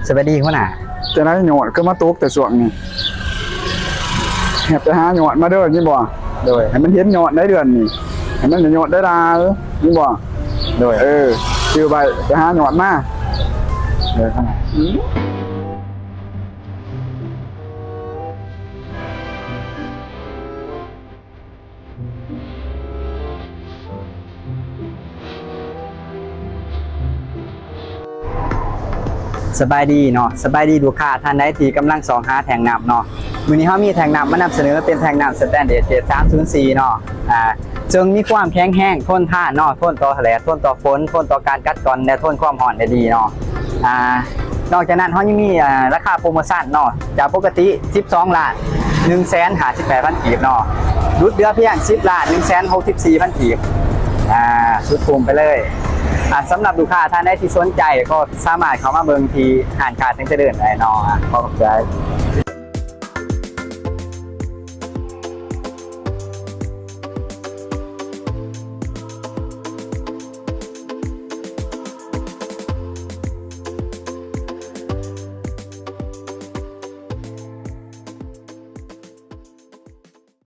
ສະບາຍດີຫົວໜ້າ. ຈັ່ງໃດຍອດຄືມາຕົກແຕ່ຊ່ວງນີ້? ແຮບໄປຫາຍອດມາເດີ ຍິນບໍ່? ໂດຍ. ໃຫ້ມັນເຫັນຍອດໄດ້ເດືອນນີ້ ໃຫ້ມັນຍອດໄດ້ຫຼາຍ ຍິນບໍ່? ໂດຍ. ເອີ ຈື່ໄວ້ ໄປຫາຍອດມາ. ໂດຍ. ສະບາຍດີເນາະ ສະບາຍດີລູກຄ້າທ່ານໃດທີ່ກຳລັງຊອກຫາແທ່ງນ້ຳເນາະ. ມື້ນີ້ເຮົາມີແທ່ງນ້ຳມານຳສະເໜີ ເປັນແທ່ງນ້ຳສະແຕນເດດເກຣດສາມສູນສີ່ເນາະ ອ່າ ເຊິ່ງມີຄວາມແຂງແຮງ ທົນທານເນາະ ທົນຕໍ່ແດດ ທົນຕໍ່ຝົນ ທົນຕໍ່ການກັດກ່ອນ ແລະ ທົນຄວາມຮ້ອນໄດ້ດີເນາະ. ອ່າ ນອກຈາກນັ້ນເຮົາຍັງມີ ອ່າ ລາຄາໂປຣໂມຊັນເນາະ ຈາກປົກກະຕິສິບສອງລ້ານໜຶ່ງແສນຫ້າສິບແປດພັນກີບເນາະ ຫຼຸດເຫຼືອພຽງສິບລ້ານໜຶ່ງແສນຫົກສິບສີ່ພັນກີບ ອ່າ ສຸດຄຸ້ມໄປເລີຍ. ອ່າ ສຳລັບລູກຄ້າທ່ານໃດທີ່ສົນໃຈກໍສາມາດເຂົ້າມາເບິ່ງທີ່ຮ້ານຄ້າແສງຈະເລີນໄດ້ເນາະ. ຂໍຂອບໃຈ.